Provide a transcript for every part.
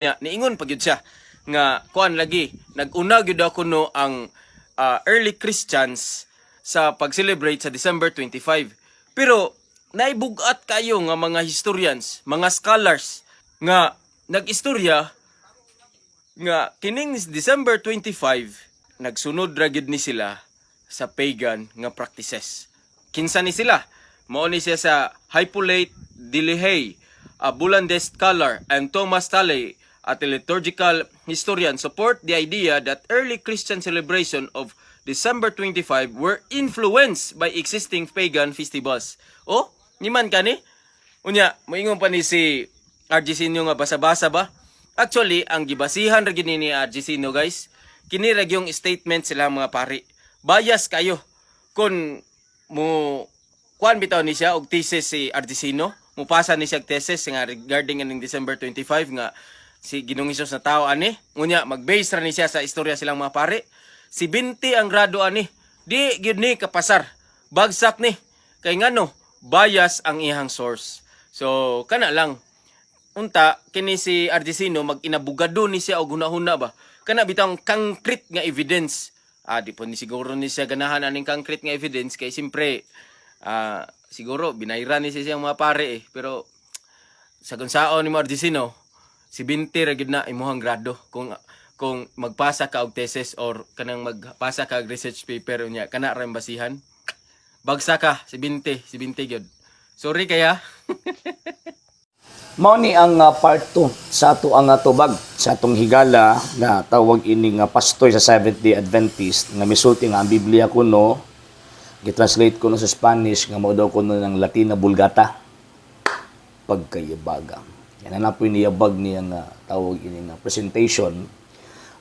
Niingon pa gyud siya nga kuan lagi, nag-una gyud ako no ang early Christians sa pag-celebrate sa December 25. Pero naibugat kayo nga mga historians, mga scholars nga nag-istorya nga kining December 25 nagsunod ra gyud ni sila sa pagan nga practices. Kinsa ni sila? Mao ni siya sa Hippolyte Delehaye, a Boulogne scholar, and Thomas Talley, a liturgical historian, support the idea that early Christian celebration of December 25 were influenced by existing pagan festivals. Oh, niman kani? Unya, moingon pa ni si RG Sino nga basa-basa ba? Actually, ang gibasihan ra gyud ni RG Sino, guys, kini ra gyung statement sila mga pari. Bias kayo kung mo kuan bitaw ni siya og thesis si RG Sino, mupasa ni siya og thesis nga regarding aning December 25 nga si Ginoong Hesus na tao ani. Unya mag-base ra ni siya sa istorya silang mga pari. Si 20 ang grado ani. Di gyud ni kapasar. Bagsak ni. Kay ngano, bias ang iyang source. So kana lang unta kini si RG Sino mag-inabugado ni siya og hunahuna ba, kana bitang concrete nga evidence. Di po ni siguro ni siya ganahan aning concrete nga evidence kay siyempre siguro binayran ni siya siyang mga pare eh. Pero sa kunsaon ni mo, RG Sino, si 20 ra gyud na imuhang grado kung magpasa ka og thesis or kanang magpasa ka og research paper, unya kana ra yung basihan, bagsak ka. Si 20, si 20 gyud. Sorry kaya. Mao ni ang part 2 sa ato ang tubag sa atong higala nga tawag ini nga pastoy sa Seventh Day Adventist nga misulti nga ang Biblia kuno gitranslate kuno sa Spanish nga mao daw kuno ng Latina Vulgata. Pagkayabaga. Yan na po niyabag niya nga tawag ini nga presentation.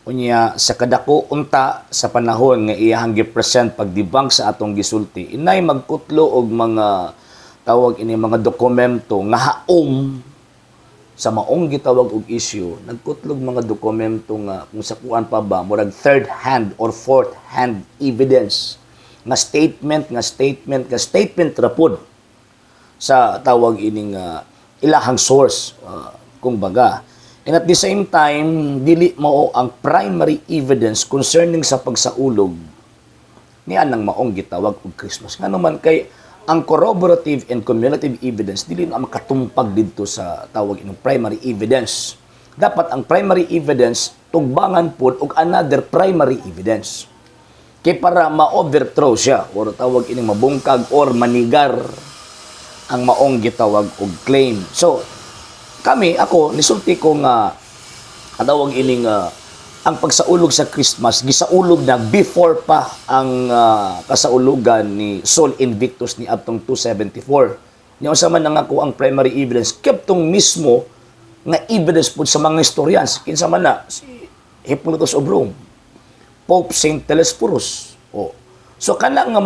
Unya sa kadako unta sa panahon nga iyahang gi-present pagdebunk sa atong gisulti, inay magkutlo og mga tawag ini mga dokumento nga haom sa maong gitawag og issue. Nagkutlog mga dokumento nga kung sa kuan pa ba, murag third hand or fourth hand evidence nga statement nga statement nga statement ra pod sa tawag ining ilahang source, kumbaga. And at the same time, dili mao ang primary evidence concerning sa pagsaulog ni anang maong gitawag og Christmas, ngano man kay ang corroborative and cumulative evidence dili na makatumpag didto sa tawag ining primary evidence. Dapat ang primary evidence tugbangan pod og another primary evidence kay para ma-overthrow siya or tawag ining mabungkag or manigar ang maong gitawag og claim. So kami, ako nisulti ko nga tawag ining ang pagsaulog sa Christmas gisaulog na before pa ang kasaulugan ni Sol Invictus ni adtong 274. Nya unsa man ang ako ang primary evidence, keptong mismo nga evidence pud sa mga historians. Kinsa man na? Si Hippolytus of Rome, Pope Saint Telesphorus. Oh. So kana nga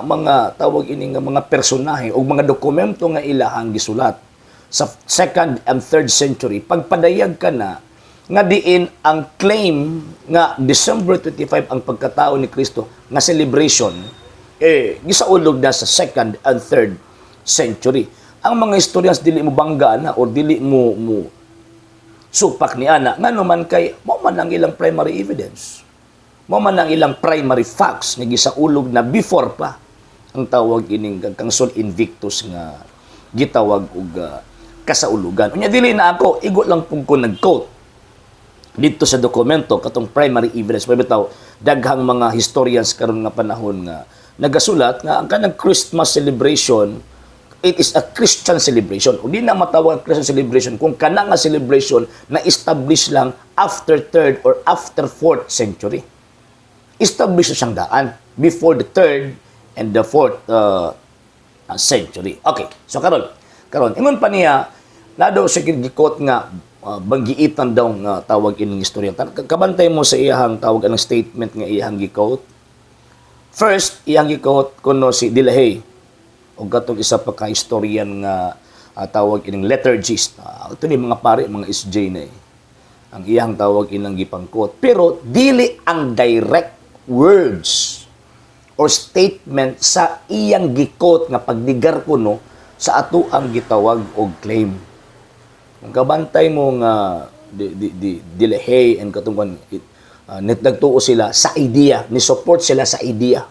mga tawag ini nga mga personahe o mga dokumento nga ilahang gisulat sa second and third century, pagpadayag ka na nga diin ang claim nga December 25 ang pagkatao ni Kristo nga celebration eh gisaulog na sa second and third century. Ang mga historians dili mo bangga na or dili mo mo supak ni ana, ngano man kay mo man ang ilang primary evidence. Mo man ang ilang primary facts nga gisaulog na before pa ang tawag ining kang Sol Invictus nga gitawag og kasaulugan. Unya dili na ako, igo lang pug ko nag-quote dito sa dokumento katong primary evidence. Pwede bitaw daghang mga historians karon nga panahon nga nagasulat nga ang kanang Christmas celebration, it is a Christian celebration. O di na matawag ang Christian celebration kung kana nga celebration na establish lang after third or after fourth century. Establish na siyang daan before the third and the fourth century. Okay, so karon ingon pa niya na daw siya gi-quote nga banggiitan daw nga tawag ining istorya. Kabantay mo sa iyahang tawag anang statement nga iyahang gi-quote. First, iyang gi-quote kuno si Delahay o katong isa pa ka historian nga tawag ining liturgist. Ito ni mga pare, mga SJ na eh. Ang iyang tawag inang gipang-quote. Pero dili ang direct words or statement sa iyang gi-quote nga pagdigar kuno sa ato ang gitawag og claim. Kung kabantay mo nga di Delahaye and katong kwan, nagtuo sila sa idea, ni support sila sa idea.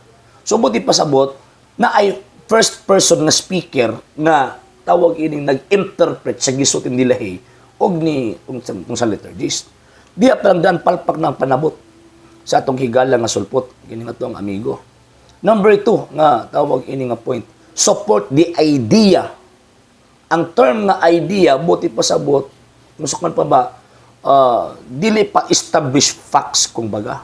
So buti pasabot na ay first person nga speaker nga tawag ining nag-interpret sa gisulti ni Delahaye og ni kung sa liturgist. Diha pa lang daan palpak ng panabot sa atong higala nga sulpot kini nga atong amigo. Number two nga tawag ini nga point, support the idea. Ang term nga idea, buti pasabot, musukan pa ba, dili pa established facts kung baga.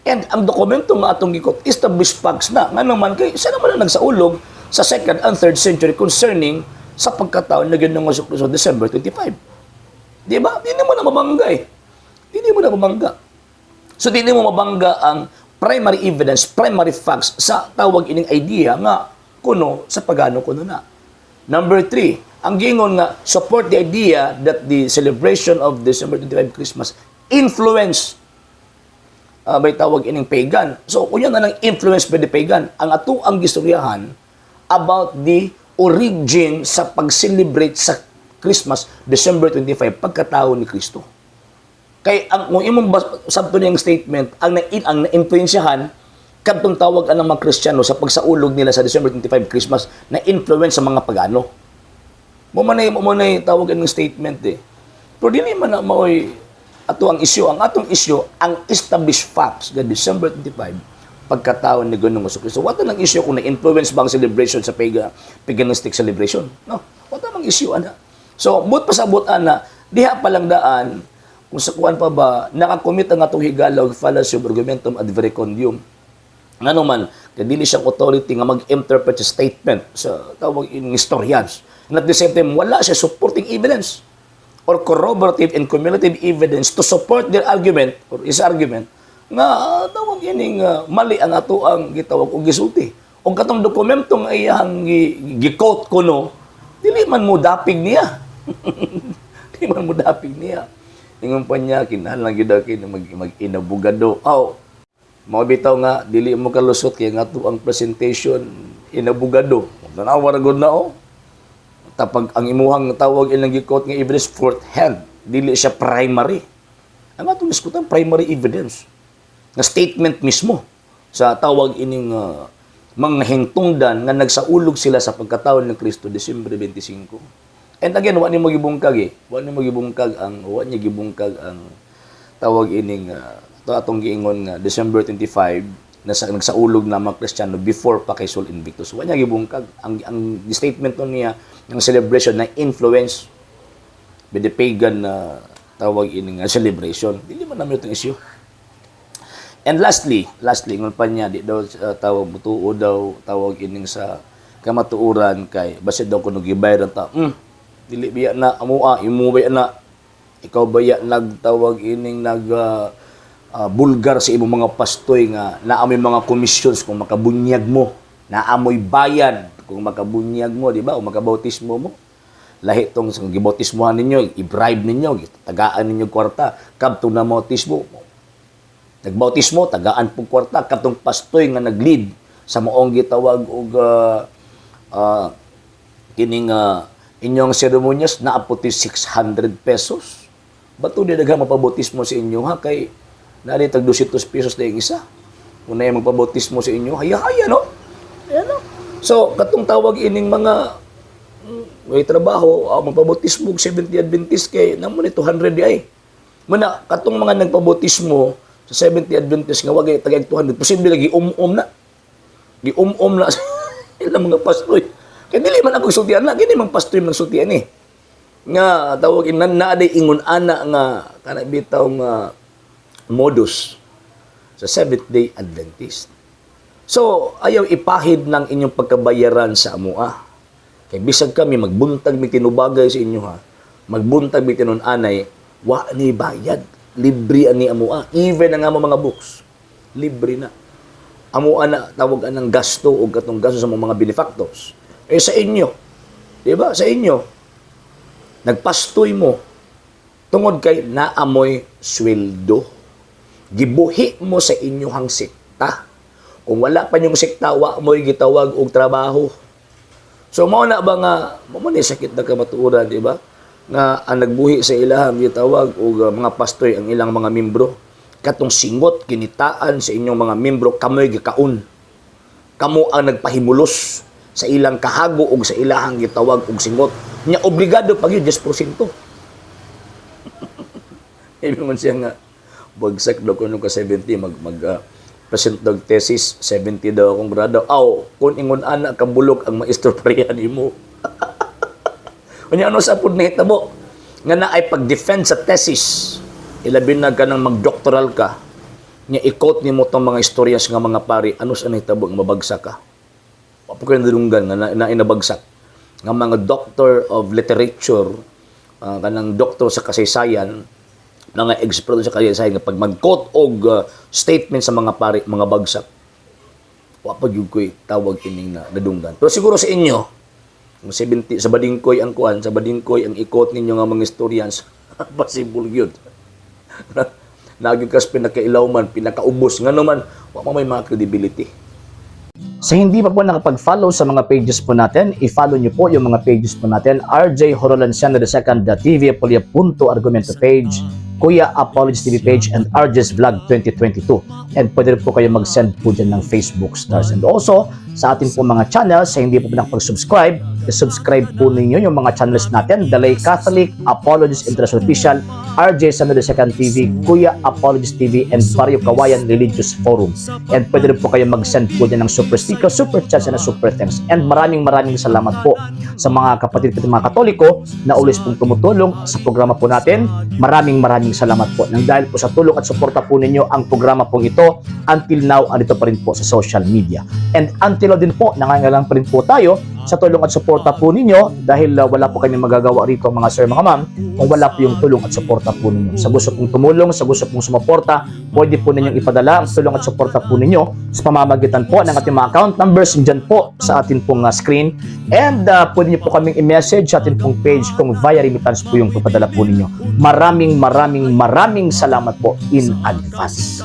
And ang dokumento nga atong gi-quote, established facts na. Nga naman kay isa naman ang nagsaulog sa second and third century concerning sa pagkatao na Ginoong Kristo December 25. Di ba? Di mo na mabangga eh. Di mo na mabangga. So, di mo mabangga ang primary evidence, primary facts sa tawag ining idea nga kuno sa pagano kuno na. Number three, ang gingon nga support the idea that the celebration of December 25 Christmas influence may tawag ining pagan. So, kunya na ng influence by the pagan, ang ato ang gistoryahan about the origin sa pag-celebrate sa Christmas, December 25, pagkatao ni Kristo. Kay ang kung imong sabto niyang statement, ang na-influensyahan kadtong tawag ang mga Kristiyano sa pagsaulog nila sa December 25 Christmas na influence sa mga pagano. Mo man tawag ang statement eh. Pero dili man na maoy ato ang isyu. Ang atong isyu, ang established facts nga December 25 pagkatao ni Ginoong Kristo. Wala nang issue kung na-influence ba ang celebration sa paganistic celebration. No, wala mang issue ana. So, but pasabot ana, diha pa lang daan kung sa kuan pa ba nakakomit ang atong higala og fallacy of argumentum ad verecundiam. Ngano man, kay dili siyang authority nga mag-interpret sa statement sa tawag in historians. And at the same time, wala siya supporting evidence or corroborative and cumulative evidence to support their argument or his argument nga tawag ining mali ang ato ang gitawag og gisulti. Og katong dokumento nga iyang gi-quote kuno, dili man mo dapig niya. Dili man mo dapig niya. Ingon pa niya, kinahanglan gyud kini mag inabugado. Aw, mao bitaw nga dili mo kalusot kay nga to ang presentation inabugado. Tanawa ra gud na oh. Tapag ang imuhang tawag ilang gi-quote nga evidence fourth hand, dili siya primary. Ang atong diskutan, primary evidence nga statement mismo sa tawag ining mga hintungdan nga nagsaulog sila sa pagkatao ng Kristo December 25. And again, wa ni mo gibungkag eh. Wa niya gibungkag ang tawag ining to atong giingon nga December 25 nasa nagsaulog na mga Kristiyano before pa kay Sol Invictus. Wa niya gibungkag ang statement nun niya ng celebration na influence by the pagan na tawag ining celebration. Dili man namin itong issue. And lastly, ingon pa niya, di daw tawag mutuo daw tawag ining sa kamatuoran kay basid daw kuno gibayaran ta. Dili biya na amua, imo biya na, ikaw baya nagtawag ining nag bulgar sa imong mga pastoy nga naamoy mga komisyons kung makabunyag mo, naamoy bayad kung makabunyag mo, di ba? O makabautismo mo. Lahi tong sa gibautismohan ninyo, i-bribe ninyo, tagaan ninyo kwarta, kabtong na bautismo. Nagbautismo, tagaan pong kwarta, katong pastoy nga nag-lead sa maong gitawag og kining inyong seremonyas naapot 600 pesos. Bato di daghang mapabautismo sa inyo ha kay naa tag 200 pesos na yung isa. Kung na magpabautismo sa inyo, haya-haya no? Ayan no? So, katong tawag ining mga may trabaho, magpabautismo og 70 Adventist kay namo ni 200 di ay. Muna katong mga nagpabautismo sa 70 Adventist nga wagay tagay 200, posible lagi um-um na. Gi-um-um na sa ilang mga pastoy. Kay dili man ako sultian na, gini mang pastoy man sultian eh. Nga tawag in na ingon ana nga kana bitaw nga modus sa Seventh Day Adventist. So, ayaw ipahid ng inyong pagkabayaran sa amua. Kay bisag kami magbuntag mi tinubagay sa inyo ha, magbuntag mi tinun-anay, wa ni bayad. Libre ani amua. Even ang amo mga books, libre na. Amua na tawag anang gasto o katong gasto sa mga benefactors. Eh sa inyo, di ba? Sa inyo, nagpastoy mo tungod kay naamoy sweldo. Gibuhi mo sa inyong sekta. Kung wala pa yung sekta, wa mo'y gitawag og trabaho. So mao na ba nga mao man ni sakit na kamatuoran, di ba? Nga ang nagbuhi sa ilahang gitawag og mga pastoy ang ilang mga membro. Katong singot kinitaan sa inyong mga membro, kamoy gikaon. Kamo ang nagpahimulos sa ilang kahago og sa ilahang gitawag og singot. Nya obligado pag yun 10%. Ibig man siya nga bagsak daw kuno ka 70, mag mag present daw thesis, 70 daw akong grado. Aw, kung ingon ana kabulok ang maestro, pareha nimo. Unya ano sa pud nahitabo nga naay pag-defend sa thesis, ilabi na ka nang mag-doctoral ka, nya i-quote nimo tong mga istorya nga mga pari, ano sa nahitabo nga mabagsak ka? Wa po kayo nadunggan nga na inabagsak nga mga doctor of literature, kanang doctor sa kasaysayan, mga eksperto sa kasaysayan, nga pag mag-quote og statement sa mga pari, mga bagsak. Wa pa gyud ko'y tawag ining na nadunggan. Pero siguro sa inyo, kung 70 sa badingkoy ang kuan, sa badingkoy ang i-quote ninyo nga mga historians, possible gyud. Nagyud kas pinakailaw man, pinakaubos, ngano man wa man may mga credibility. Sa hindi pa po nakapag-follow sa mga pages po natin, i-follow nyo po yung mga pages po natin. RJ Horolenciano II, TV Apolia Punto Argumento page, Kuya Apologies TV page, and RJ's Vlog 2022. And pwede rin po kayo mag-send po dyan ng Facebook stars. And also, sa atin po mga channels, sa hindi po nakapag-subscribe, i-subscribe po ninyo yung mga channels natin: The Lay Catholic, Apologies International Official, RJ Sano II TV, Kuya Apologies TV, and Barrio Kawayan Religious Forum. And pwede rin po kayo mag-send po dyan ng super sticker, super chats, and super thanks. And maraming maraming salamat po sa mga kapatid ko, mga Katoliko na always pong tumutulong sa programa po natin. Maraming maraming salamat po. Nang dahil po sa tulong at suporta po ninyo, ang programa pong ito until now andito pa rin po sa social media. And until now din po, nangangailangan pa rin po tayo sa tulong at suporta po ninyo dahil wala po kami magagawa rito, mga sir, mga ma'am, kung wala po yung tulong at suporta po ninyo. Sa gusto pong tumulong, sa gusto pong sumuporta, pwede po ninyong ipadala ang tulong at suporta po ninyo sa pamamagitan po ng ating mga account numbers dyan po sa atin pong screen. And pwede niyo po kaming i-message sa atin pong page kung via remittance po yung papadala po ninyo. Maraming maraming maraming salamat po in advance.